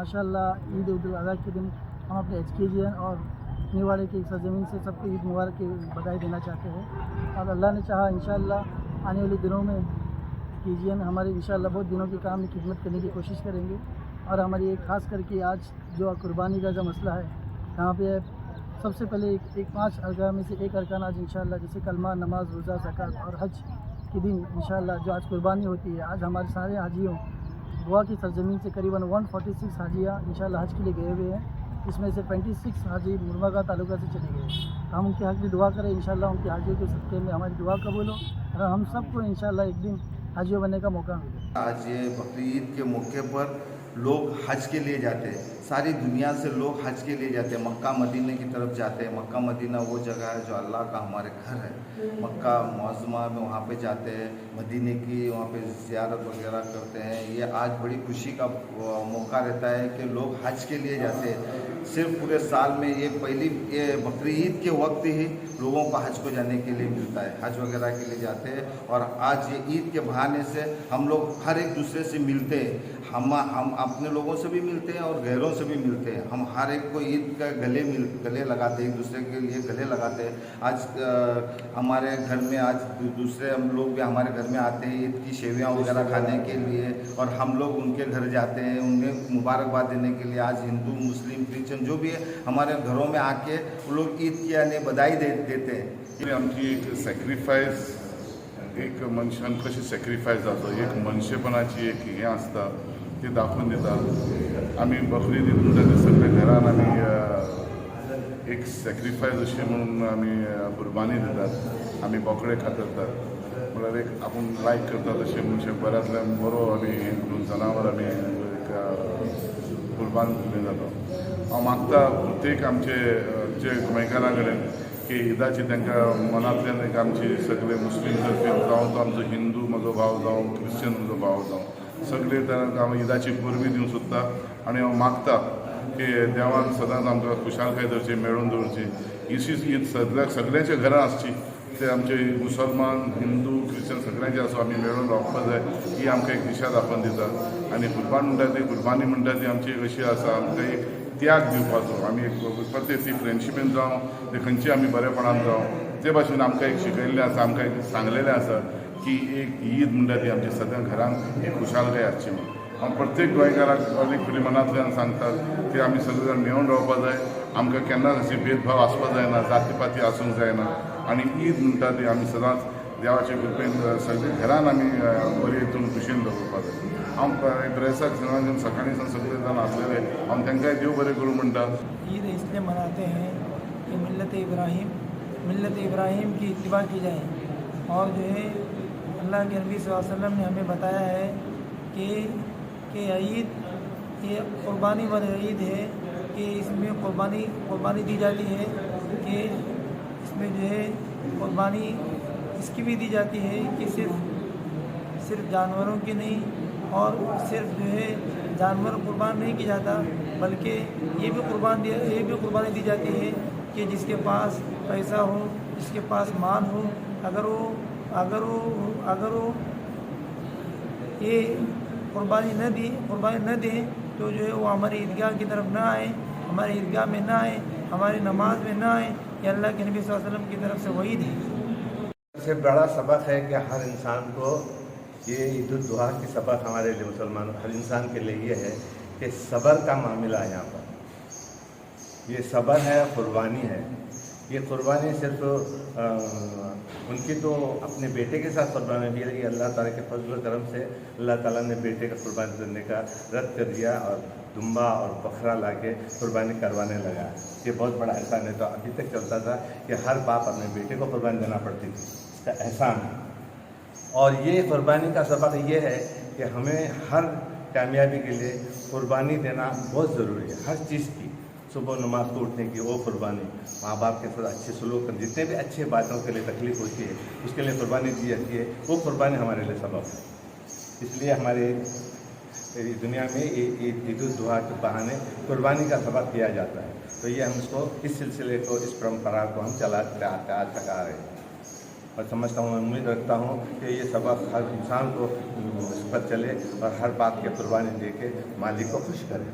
माशाअल्लाह ईद उल अज़हा के दिन हम अपने एचकेजीएन और निवाड़े की सरजमीन से सबको ईद मुबारक की बधाई देना चाहते हैं और अल्लाह ने चाहा, इंशाअल्लाह आने वाले दिनों में केजीएन हमारे इंशाअल्लाह बहुत दिनों के काम में खिदमत करने की कोशिश करेंगे। और हमारी एक ख़ास करके आज जो कुर्बानी का जो मसला है, यहाँ पे सबसे पहले एक पांच अरकान में से एक अरकान आज इंशाअल्लाह, जैसे कलमा, नमाज, रोज़ा, ज़कात और हज के दिन इंशाअल्लाह जो आज कुर्बानी होती है, आज हमारे सारे हाजियों, गोवा की सरजमीन से करीबन 146 हाजियाँ इंशाअल्लाह हज के लिए गए हुए हैं। इसमें से 26 हाजी मुरमुगांव तालुका से चले गए। तो हम उनके हक में दुआ करें। इंशाअल्लाह उनके हाजियों के सदक़े में हमारी दुआ कबूल हो और हम सबको इंशाअल्लाह एक दिन हाजियों बनने का मौका मिले। आज ये बकरीद के मौके पर लोग हज के लिए जाते हैं। सारी दुनिया से लोग हज के लिए जाते हैं, मक्का मदीने की तरफ जाते हैं। मक्का मदीना वो जगह है जो अल्लाह का हमारे घर है। मक्का मुअज़्ज़मा में वहाँ पे जाते हैं, मदीने की वहाँ पे ज़ियारत वगैरह करते हैं। ये आज बड़ी खुशी का मौका रहता है कि लोग हज के लिए जाते हैं। सिर्फ पूरे साल में ये पहली, ये बकरी ईद के वक्त ही लोगों को हज को जाने के लिए मिलता है। हज वगैरह के लिए जाते हैं और आज ये ईद के बहाने से हम लोग हर एक दूसरे से मिलते हैं। हम अपने लोगों से भी मिलते हैं और गैरों से भी मिलते हैं। हम हर एक को ईद का गले लगाते हैं, एक दूसरे के लिए गले लगाते हैं। आज हमारे घर में आज दूसरे हम लोग भी हमारे घर में आते हैं ईद की शेवियाँ वगैरह खाने के लिए और हम लोग उनके घर जाते हैं उन्हें मुबारकबाद देने के लिए। आज हिंदू, मुस्लिम, क्रिश्चियन जो भी है, हमारे घरों में आके वो लोग ईद की यानी बधाई दे देते हैं। आमची एक सॅक्रिफायस, एक मनशान कशी सॅक्रिफायस जाता, एक मनशेपणाची एक हें आसता, ती दाखोवन दिता। आमी बकरी ईद म्हणटा ते सगळे घरान आमी एक सॅक्रिफायस अशें म्हणून आमी कुर्बानी दितात। आमी बोकडे कातरतात, म्हळ्यार एक आपूण लायक करता तशें मनशाक बऱ्यांतल्यान बरो आमी हें करून जनावर आमी एक कुर्बान दिल्लें जाता। हांव मागता प्रत्येक आमचे जे गोंयकारां कडेन की ईदाची तांकां मनांतल्यान एक आमची सगळे मुस्लीम तर्फेन जावं, तो आमचो हिंदू म्हजो भाव जावं, क्रिश्चन म्हजो भाव जावं, सगळे तांकां हांव ईदाची परबीं दिवंक सोदता आनी हांव मागता की देवान सदांच आमकां खुशालकाय दवरची, मेळोवन दवरची। अशीच ईद सगळ्या सगळ्यांच्या घरां आसची। ते आमचे मुसलमान, हिंदू, क्रिश्चन सगळ्यांचे आसूं, आमी मेळून रावपाक जाय, ही आमकां एक दिशा दाखोवन दिता। आनी कुर्बान म्हणटा ती, कुर्बानी म्हणटा ती आमची एक अशी आसा, आमकां एक त्याग दिवपाचो। आमी एक प्रत्येक ती फ्रेंडशिपीन जावं, ते खंयची आमी बरेपणान जावं, ते भाशेन आमकां एक शिकयल्लें आसा, आमकां एक सांगलेलें आसा की एक ईद म्हणटा ती आमची सदां घरांत एक खुशालकाय आसची म्हणून। हांव प्रत्येक गोंयकाराक अनेक फुडें मनांतल्यान सांगता की आमी सगळे जाण मेळून रावपाक जाय। आमकां केन्नाच अशी भेदभाव आसपाक जायना, जाती पाती आसूंक जायना। आनी ईद म्हणटा ती आमी सदांच देवाचे कृपेन सगळे घरान आमी बरी हितून खुशयेन दवरपाक जाय। हांव प्रेसाक सगळ्यांक, सकाळीं सावन सगळे जाण आसलेले, हांव तांकांय देव बरें करूं म्हणटा। ईद इसलिए मनाते हैं कि मिल्लत इब्राहिम की इत्तिबा की जाए और जो है अल्लाह के नबी सल्लल्लाहु अलैहि वसल्लम ने हमें बताया है कि ईद ये क़ुरबानी वाली ईद है कि इसमें क़ुरबानी क़ुरबानी दी जाती है, कि इसमें जो है क़ुरबानी इसकी भी दी जाती है कि सिर्फ सिर्फ जानवरों की नहीं और सिर्फ जो है जानवर कुर्बान नहीं किया जाता, बल्कि ये भी कुर्बानी दी जाती है कि जिसके पास पैसा हो, जिसके पास माल हो, अगर वो ये कुर्बानी न दे तो जो है वो हमारी ईदगाह की तरफ ना आए, हमारी ईदगाह में ना आए, हमारी नमाज में ना आए। ये अल्लाह के नबी सल्लल्लाहु अलैहि वसल्लम की तरफ से वईद है। सबसे बड़ा सबक है कि हर इंसान को ये ईद उल जुहा की सबक हमारे लिए, मुसलमान हर इंसान के लिए ये है कि सब्र का मामला है। यहाँ पर ये सब्र है, क़ुरबानी है। ये क़ुरबानी सिर्फ उनकी तो अपने बेटे के साथ क़ुरबानी दी, लेकिन अल्लाह ताला के फजल करम से अल्लाह ताला ने बेटे का क़ुरबानी करने का रद्द कर दिया और दुम्बा और बकरा ला के क़ुरबानी करवाने लगा। ये बहुत बड़ा एहसान है। तो अभी तक चलता था कि हर बाप अपने बेटे को क़ुरबानी देना पड़ती थी। इसका एहसान है और ये क़ुरबानी का सबक ये है कि हमें हर कामयाबी के लिए क़ुरबानी देना बहुत ज़रूरी है। हर चीज़ की, सुबह नमाज को उठने की वो क़ुरबानी, माँ बाप के साथ अच्छे सलूक, जितने भी अच्छे बातों के लिए तकलीफ़ होती है, उसके लिए क़ुरबानी दी जाती है। वो क़ुरबानी हमारे लिए सबक है। इसलिए हमारे दुनिया में ईद उल जुहा के बहाने क़ुरबानी का सबक दिया जाता है। तो ये हम इसको, इस सिलसिले को, इस परंपरा को हम चलाते आते आज तक आ रहे हैं और समझता हूँ, उम्मीद रखता हूँ कि ये सबक हर इंसान को इस पर चले और हर बात की कुर्बानी दे के मालिक को खुश करे।